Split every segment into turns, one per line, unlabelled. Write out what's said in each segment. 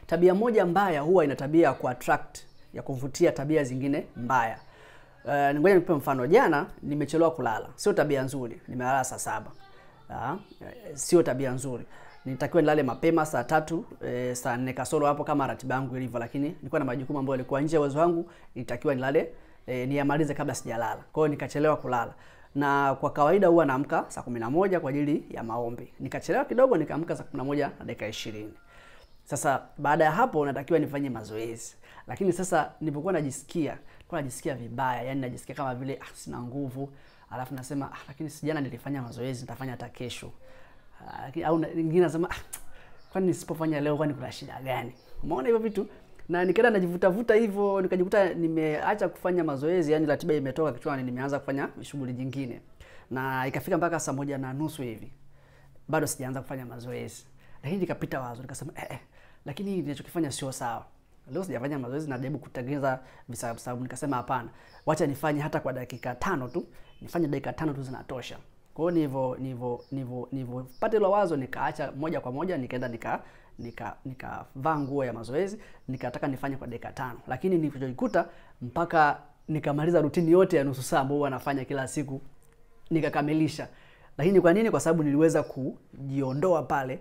Tabia moja mbaya huwa ina tabia ya kuattract, ya kuvutia tabia zingine mbaya. Ngoja nikupe mfano. Jana nimechelewa kulala. Sio tabia nzuri. Nimelala saa 7. Sio tabia nzuri. Nitakiwa nilale mapema saa 3, saa 4 kasoro hapo kama ratiba yangu ilivyo, lakini nilikuwa na majukumu ambayo yalikuwa nje ya uwezo wangu, nitakiwa nilale niyamalize kabla sijalala. Kwa hiyo nikachelewa kulala. Na kwa kawaida huwa naamka saa 11 kwa ajili ya maombi. Nikachelewa kidogo nikaamka saa 11 na dakika 20. Sasa baada ya hapo natakiwa nifanye mazoezi. Lakini sasa nilipokuwa najisikia, nilikuwa najisikia vibaya, yani najisikia kama vile sina nguvu. Alafu nasema lakini sijana nilifanya mazoezi, nitafanya hata kesho. Au nyingine nasema kwani nisipofanya leo kwani kuna shida gani? Umeona hivyo vitu? Na nikaenda najivuta vuta hivyo, nikajikuta nimeacha kufanya mazoezi, yani ratiba imetoka kichwani, nimeanza kufanya shughuli nyingine. Na ikafika mpaka saa 1:30 hivi. Bado sijaanza kufanya mazoezi. Lakini nikapita wazo, nikasema lakini hii ninachokifanya sio sawa. Leo sijafanya mazoezi na najaribu kutengeneza visababu. Nikasema hapana, wacha nifanye hata kwa dakika 5 tu. Nifanye dakika 5 tu zinatosha. Kwa hiyo nilivyo pata hilo wazo nikaacha moja kwa moja, nikaenda nikavaa nguo ya mazoezi, nikataka nifanye kwa dakika 5. Lakini nilipojikuta mpaka nikamaliza rutini yote ya nusu saa ambayo huwa nafanya kila siku, nikakamilisha. Lakini kwa nini? Kwa sababu niliweza kujiondoa pale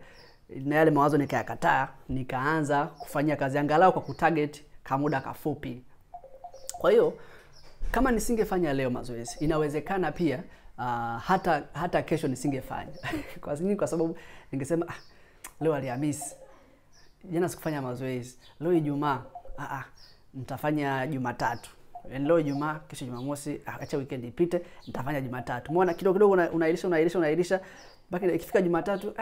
na yale mawazo nikayakataa, nikaanza kufanyia kazi angalau kwa kutarget kwa muda kafupi. Kwa hiyo kama nisingefanya leo mazoezi, inawezekana pia hata kesho nisingefanya. Kwa nini? Kwa sababu ningesema leo Alhamisi, jana sikufanya mazoezi, leo Ijumaa, nitafanya Jumatatu. Yaani leo Ijumaa, kesho Jumamosi, acha weekend ipite, nitafanya Jumatatu. Umeona kidogo kidogo unailisha mpaka ikifika Jumatatu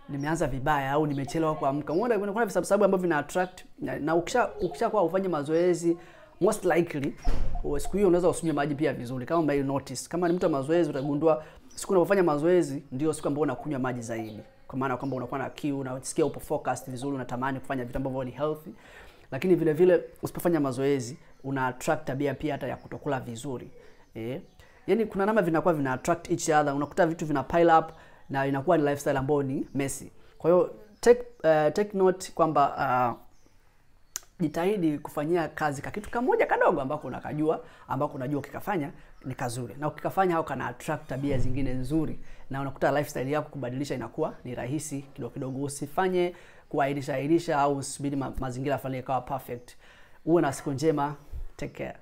nimeanza vibaya au nimechelewa kuamka. Umeona kuna visababu ambavyo vina attract, na ukishakuwa ufanye mazoezi, most likely siku hiyo unaweza usinywe maji pia vizuri. Kama ume notice, kama ni mtu wa mazoezi utagundua siku unapofanya mazoezi ndio siku ambayo unakunywa maji zaidi. Kwa maana kwamba unakuwa na kiu, unasikia upo focused vizuri, unatamani kufanya vitu ambavyo ni healthy. Lakini vile vile usipofanya mazoezi una attract tabia pia hata ya kutokula vizuri. Yaani kuna namna vinakuwa vina attract each other, unakuta vitu vina pile up na inakuwa ni lifestyle ambayo ni messy. Kwa hiyo take note kwamba jitahidi kufanyia kazi ka kitu kamoja kadogo ambako unakajua, ambako unajua ukikafanya ni kazuri. Na ukikafanya hao kana attract tabia zingine nzuri, na unakuta lifestyle yako kubadilisha inakuwa ni rahisi kidogo kidogo. Usifanye kuahirisha ahirisha au usubiri mazingira fulani yakawa perfect. Uwe na siku njema. Take care.